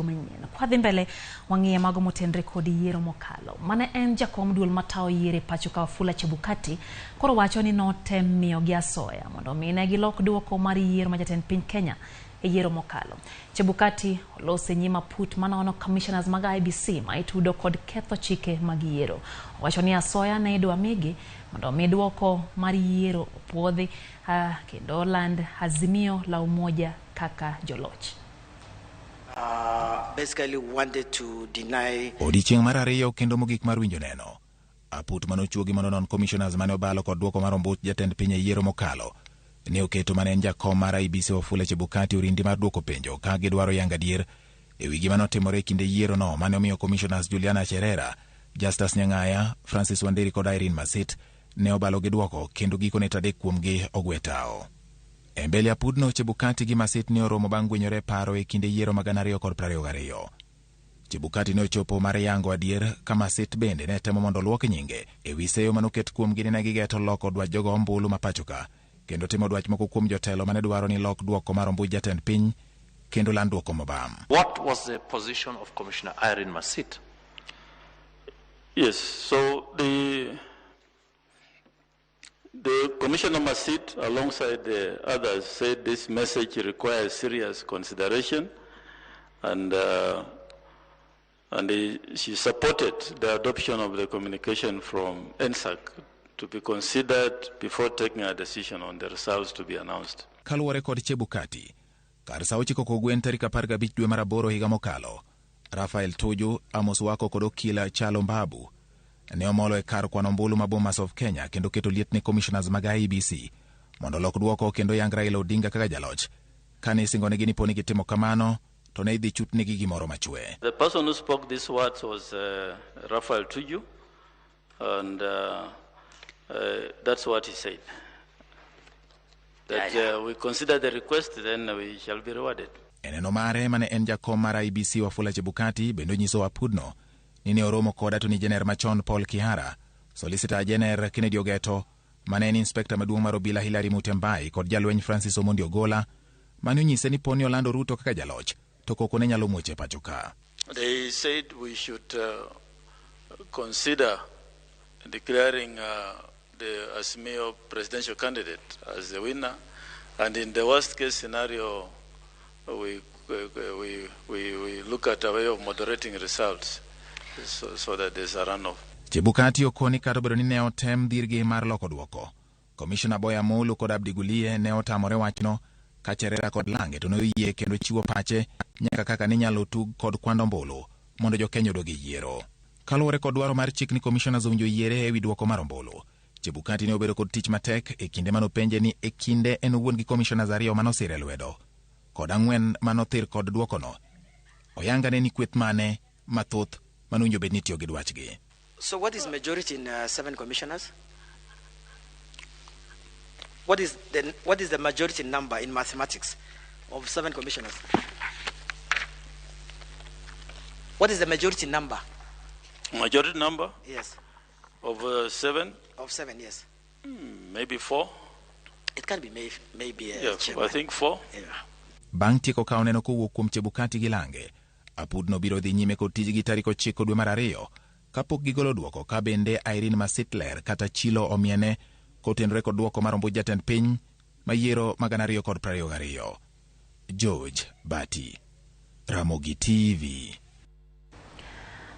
Manyien. Kwadhi mbele wang'iye mago motenre kod yiero mokalo. Mane en jakom duol matayo yiero e pacho ka Wafula Chebukati koro wacho ni notem miyogi asoya mondo omi ne gilok duoko mar yiero ma jatend piny Kenya e yiero mokalo. Chebukati oloso e nyim aput manono commissioners mag IEBC ma itudo kod ketho chike mag yiero. Owacho ni asoya ne idwa migi mondo omi duoko mar yiero opuodhi kendo land Azimio la Umoja kaka joloch. Basically wanted to deny. Odiechieng' mar ariyo kendo mogik mar winjo neno. Aput mane ochuogi mondo onon commissioners mane obalo kod duoko mar ombuch jatend piny e yiero mokalo ne oketo mane en jakom mar IEBC Wafula Chebukati orindi mar duoko penjo ka gidwaro yango adier e wi gima notimore e kinde yiero no mane omiyo commissioners Juliana Cherera, Justus Nyang'aya, Francis Wanderi kod Irene Masit ne obalo gi duoko kendo gikone to adek kuomgi ogwe tawo. E mbele apudno, Chebukati gi Masit ne oromo bang' gwenyore e paro e kinde yiero ma 2022. Chebukati ne ochopo mar yango adier ka Masit bende ne temo mondo oluok nyinge e wi seyo mane oket kuomgi ni ne gigeto loko dwach jogo ombulu ma pachoka kendo timo dwach moko kuom jotelo mane dwaro ni lok duoko mar ombuch jatend piny kendo land duoko mobam. What was the position of Commissioner Irene Masit? Yes, so the Commissioner Masit, alongside the others, said this message requires serious consideration, and she supported the adoption of the communication from NSAC to be considered before taking a decision on the results to be announced. Kaluwore kod Chebukati, kar sa 9 kogwen tarik 15 dwe mar aboro higa mokalo, Rafael Tuju, Amos Wako kod okila Chalo Mbabu ne omolo e kar kwano ombulu ma Bomas of Kenya kendo keto liet ne commissioners mag IEBC mondo olok duoko kendo yang Raila Odinga kaka jaloch. Kane isingonegi ni poni gitimo kamano to ne idhi chutnegi gimoro machwe. The person who spoke these words was Raphael Tuju, and that's what he said. That we consider the request, then we shall be rewarded. E neno mare mane en jakom mar IEBC Wafula Chebukati bende onyiso apudno ni ne oromo kod Attorney General machon Paul Kihara, Solicitor General Kennedy Ogeto, mane en Inspector maduong' mar obila Hilary Mutyambai kod jalweny Francis Omondi Ogola mane onyise ni poni olando Ruto kaka jaloch to koko ne nyalo muoch e pacho ka. They said we should consider declaring the Azimio presidential candidate as the winner, and in the worst case scenario, we look at a way of moderating results so that there's a runoff. Chebukati okoni kata obedo ni ne otem dhirgi mar loko duoko. Commissioner Boya Molu kod Abdi Gulie ne otamore wachno ka Cherera kod Lange to ne oyie kendo chiwo pache nyaka kaka ninyalo tug kod kwand ombulu mondo jo-Kenya odog e yiero. Kaluwore kod dwaro mar chik ni commissioners owinjo yiere ewi duoko mar ombulu. Chebukati ne obedo kod tich matek e kinde manopenje ni e kinde en owuon gi commissioners ariyo manosire lwedo kod ang'wen manothir kod duokono. Oyanga ne ni kweth mane mathoth manowinjo bed ni tiyo gi dwachgi. So what is majority in 7 commissioners? What is the majority number in mathematics of 7 commissioners? What is the majority number? Majority number? Yes. Of 7? Of 7, yes. Maybe 4. It can be maybe, Yeah, Chairman. I think 4. Yeah. Bang' tieko kawo neno kowuok kuom Chebukati gi Lange, apudno biro dhi nyime kod tijgi tarik 9 dwe mar ariyo kapok gigolo duoko ka bende Irene Masit ler kata Chilo omiene kotenore kod duoko mar ombuch jatend piny ma yiero ma 2022. George Bati, Ramogi TV.